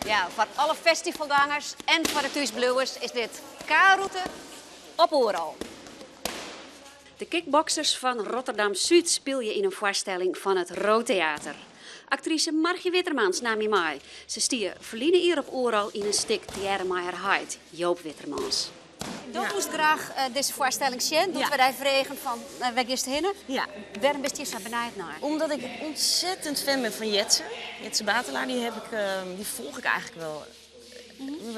Ja, foar alle festivalgangers en foar de thúsbliuwers is dit K-rûte op Oerol. De kickboksers fan Rotterdam Súd spylje yn in foarstelling fan it Ro Theater. Aktrise Margje Wittermans naam my mei. Se stie ferline jier op Oerol yn in stik tegearre mei har heit, Joop Wittermans. Do woest graach dizze foarstelling sjen, doe't we dy fregen fan wêr giest hinne? Ja. Wêrom bist hjir sa benijd nei? Omdat ik ontzettend fan bin fan Jetze. Jetze Batelaar, die heb ik, die volg ik eigenlijk wel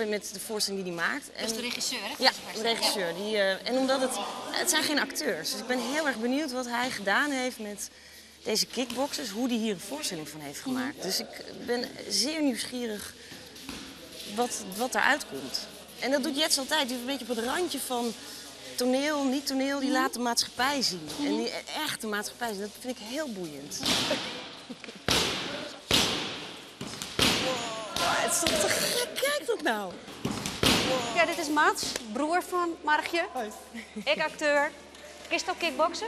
met de voorstelling die hij maakt. Dat is de regisseur, hè? Ja, de regisseur. Die, en omdat het, het zijn geen acteurs. Dus ik ben heel erg benieuwd wat hij gedaan heeft met deze kickboxers, hoe die hier een voorstelling van heeft gemaakt. Dus ik ben zeer nieuwsgierig wat eruit komt. En dat doet Jetze altijd. Die is een beetje op het randje van toneel, niet toneel. Die laat de maatschappij zien. En die echte maatschappij zien. Dat vind ik heel boeiend. Wow, het is toch te gek. Kijk dat nou. Ja, dit is Mats, broer fan Margje. Hoi. Ik akteur. Kinst ook kickboksen?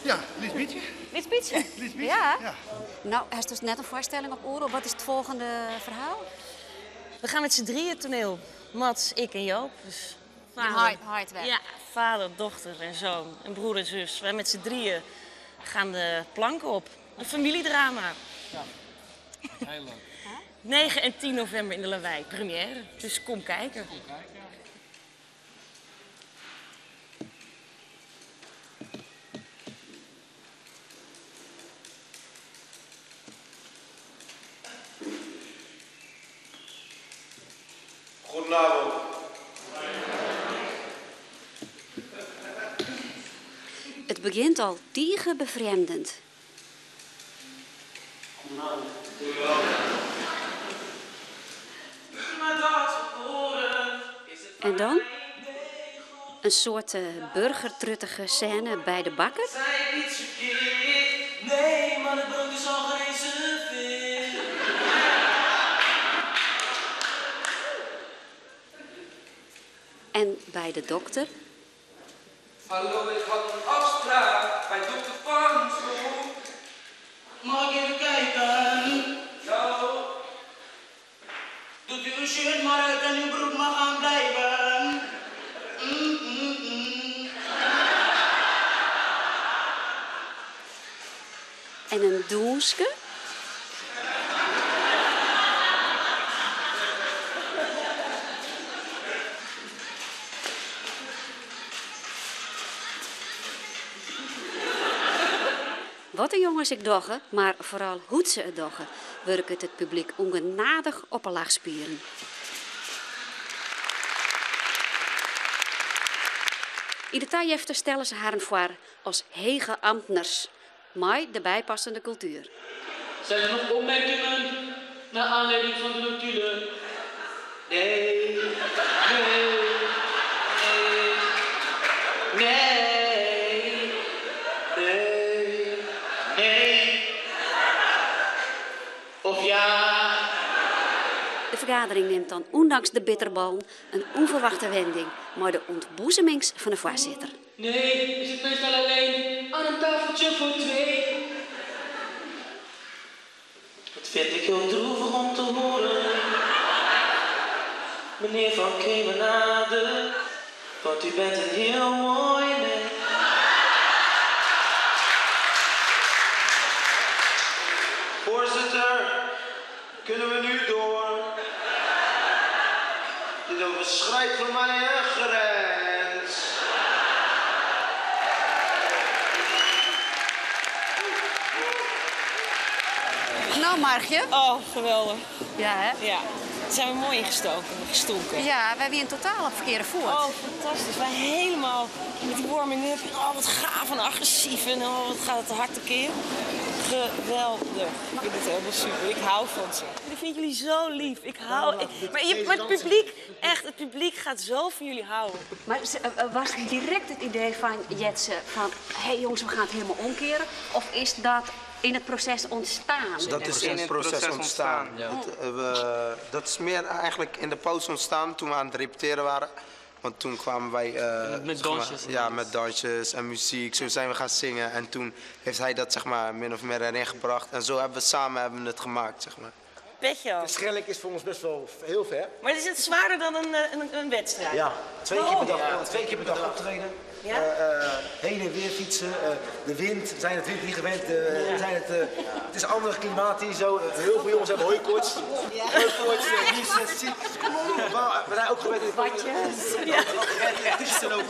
Ja, lyts bytsje. Lyts bytsje? Lyts bytsje, Ja. ja. Nou, hast dus net in foarstelling op Oerol. Wat is it folgjende ferhaal? We gaan met z'n drieën toneel. Mats, ik en Joop. Dus Dyn vader. heit wer. Ja, vader, dochter en zoon. En broer en zus. Wij met z'n drieën gaan de planken op. Een familiedrama. Ja, heel leuk. 9 en 10 november in de Lawei, première. Dus kom kijken. Kom kijken, ja. Goedenavond. It begjint al tige befrjemdend. Goedenavond. En dan in soarte burgertruttige sêne by de bakker. Nee, maar het brood is al gereserveerd. En by de dokter. Hallo, ik had een afspraak bij dokter Van Zoel. Mag ik even kijken? Ja hoor. Doet u uw shirt maar uit en uw broek mag aan blijven. Mm, mm, mm. En in dûnske. Wat de jonges ek dogge, mar foaral hoe't se it dogge, wurket it publyk ûngenadich op 'e lachspieren. Yn de tajefte stelle se harren foar as hege amtners mei de bypassende kultuer. Zijn er nog opmerkingen naar aanleiding van de notulen? Nee, nee, nee, nee, nee, nee. Of ja? De fergadering nimt dan ûndanks de bitterballen in ûnferwachte wending mei de ûntboezemings fan de foarsitter. Nee, ik zit meestal alleen aan een tafeltje voor twee. Dat vind ik heel droevig om te horen. Meneer Van Kemenade, want u bent een heel mooi mens. Voorzitter, kunnen we nu door? Dit overschrijdt voor mij een grens. Nou, Margje. Oh, geweldig. Ja, hè? Ja. Daar zijn we mooi ingestoken, gestonken. Ja, we hebben hier in totaal op verkeerde voet. Oh, fantastisch. Wij helemaal met die warming-up. Oh, wat gaaf en agressief. En oh, wat gaat het hard tekeer. Geweldig. Ik vind het helemaal super. Ik hou van ze. Ik vind jullie zo lief. Ik hou, ik, maar, je, maar het publiek, echt, het publiek gaat zo van jullie houden. Maar was direct het idee van Jetze van, hé hey jongens, we gaan het helemaal omkeren? Of is dat in het proces ontstaan? Dat is in het proces ontstaan. Ja. Dat is meer eigenlijk in de pauze ontstaan toen we aan het repeteren waren. Want toen kwamen wij Met dansjes en alles. met dansjes en muziek. Zo zijn we gaan zingen en toen heeft hij dat min of meer erin gebracht. En zo hebben we samen het gemaakt. Petje De af. Schelling is voor ons best wel heel ver. Maar is het zwaarder dan een, een wedstrijd? Ja, 2 keer per dag, Ja, 2 keer per dag optreden. Ja? Heen en weer fietsen. De wind, we zijn het wind niet gewend. We zijn het is ander klimaat hier zo. Heel veel jongens hebben hooikoorts. Hooikoorts, niezen, ziek. Maar we zijn ook gewend in het te lopen.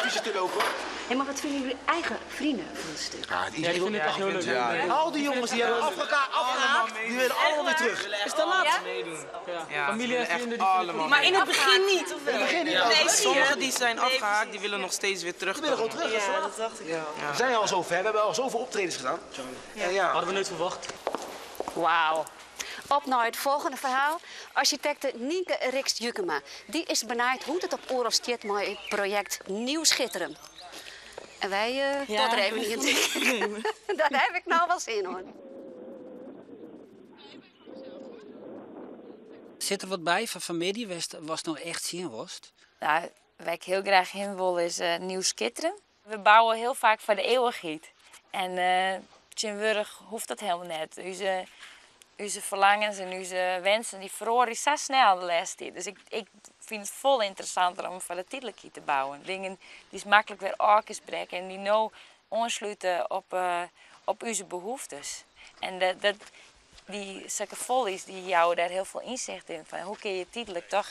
T-shirt te lopen. Hey, maar wat vinden jullie eigen vrienden van het stuk? Ja, Ja, die vinden het echt heel leuk. Ja. Al die jongens die hebben afgehaakt, die willen allemaal weer terug. Is dat laat? Ja? Meedoen. Ja. Ja, Familie ze en willen echt vrienden die vinden het allemaal Maar in het begin niet, of wel? In het begin niet. Nee, zie je. Sommigen die zijn Nee, afgehaakt, precies. die willen nog steeds weer terug. Die willen gewoon terug. Ja, dat dacht ik al. We zijn al zo ver, we hebben al zoveel optredens gedaan. En ja. Hadden we nooit verwacht. Wauw. Op naar het volgende verhaal. Architecte Nienke Rixt-Jukema. Die is benijd hoe het op Oerol stiet met het project Nieuw Schitteren. En wij Ja. tot er even niet in. Daar heb ik nou wel zin in, hoor. Zit er wat bij van familie? Was het nou echt zin worst? Nou, waar ik heel graag heen wil is Nieuw Skitteren. We bouwen heel vaak voor de eeuwigheid. En tegenwoordig hoeft dat helemaal net. Onze verlangens en onze wensen die verloren zo snel de laatste tijd. Dus ik vind het vol interessanter om voor de tijdelijkheid te bouwen. Dingen die makkelijk weer orkest breken en die nou aansluiten op onze behoeftes. En die zulke folies die jou daar heel veel inzicht in. Van hoe kun je tijdelijk toch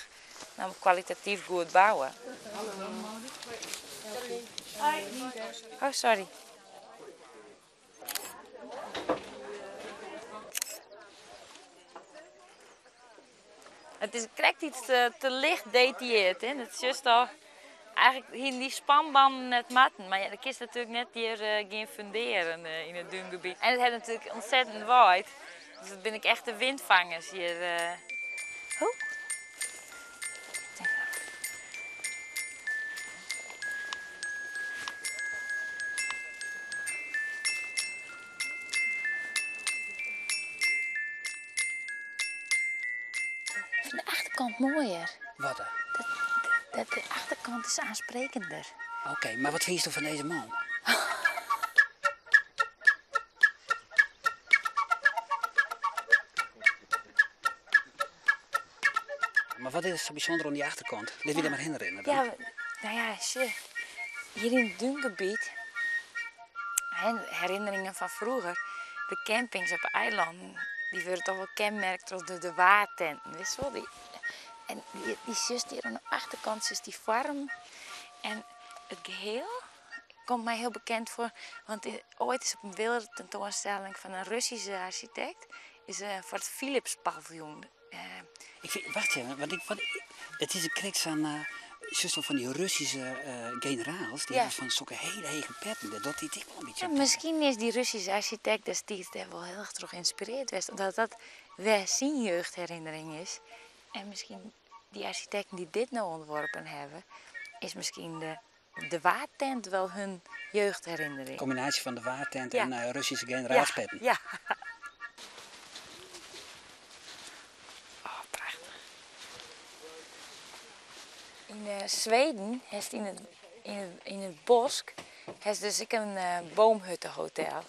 nou, kwalitatief goed bouwen. Oh, sorry. Het is correct iets te licht detailleerd. Hè? Het is juist al eigenlijk hier die spanbanden net matten. Maar ja, dat is natuurlijk net hier geen funderen in het duingebied. En het heeft natuurlijk ontzettend waait. Dus dat ben ik echt de windvangers hier. Oh. Ik vind de achterkant mooier. Wat dan? De achterkant is aansprekender. Oké, maar wat vind je van deze man? Maar wat is er zo bijzonder aan die achterkant? Laat je dat maar herinneren dan. Ja, nou ja, shit. Hier in het duingebied, hè, herinneringen van vroeger, de campings op eilanden, die worden toch wel kenmerkt door de waadtenten, weet je wel? En die zus hier aan de achterkant, is die vorm. En het geheel komt mij heel bekend voor, want ooit is op een wereldtentoonstelling van een Russische architect, is voor het Philips paviljoen. Ik vind, wacht even, want ik, wat, het is een kriks aan zuster van die Russische generaals, die hebben van zulke hele hege petten. Dat die ik wel een beetje Ja, op. misschien is die Russische architect destijds daar wel heel erg door geïnspireerd geweest, omdat dat wel zijn jeugdherinnering is. En misschien die architecten die dit nou ontworpen hebben, is misschien de waadtent wel hun jeugdherinnering. De combinatie van de waadtent en Russische generaalspetten. Ja. Oh, prachtig. In Zweden heeft in het bos heeft dus ik een boomhuttenhotel.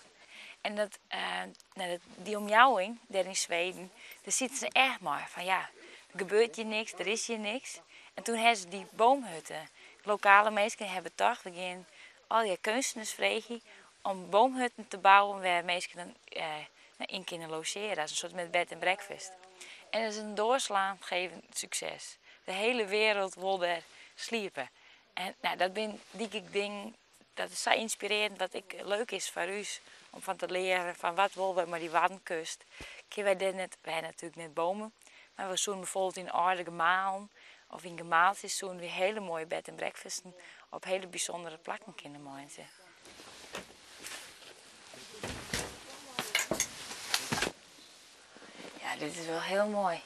En die omjouwing daar in Zweden, daar zitten ze echt maar van ja, er gebeurt hier niks, er is hier niks. En toen hebben ze die boomhutten. Lokale mensen hebben toch, we gaan al die kunstenaars vragen om boomhutten te bouwen waar mensen dan in kunnen logeren, als een soort met bed en breakfast. En dat is een doorslaggevend succes. De hele wereld wil daar sliepen. En dat ben die ik ding, dat is zo inspirerend wat ik leuk is voor u om van te leren van wat willen we maar die Waddenkust. Wij deden net, wij hebben natuurlijk net bomen, maar we zoeken bijvoorbeeld in aardige gemalen of in gemaaltjes zoeken we hele mooie bed en breakfasten op hele bijzondere plakken kunnen maken. Ja, dit is wel heel mooi.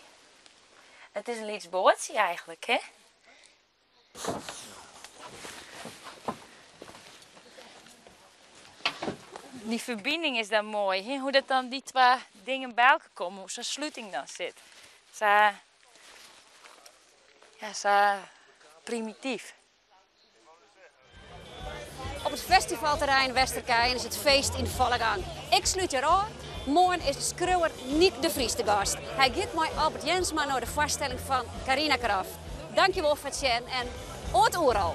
Het is een lietsbootje eigenlijk, hè? Die verbinding is dan mooi, hè? Hoe dat dan die twee dingen bij elkaar komen, hoe zo'n sluiting dan zit. Zo, ja, zo primitief. Op het festivalterrein Westerkeyn is het feest in volle gang. Ik sluit je aan. Moarn is de skriuwer Nyk de Vries te gast. Hy giet mei Albert Jensma nei de foarstelling fan Carina Kraft. Dankjewol foar it sjen en oant oeral.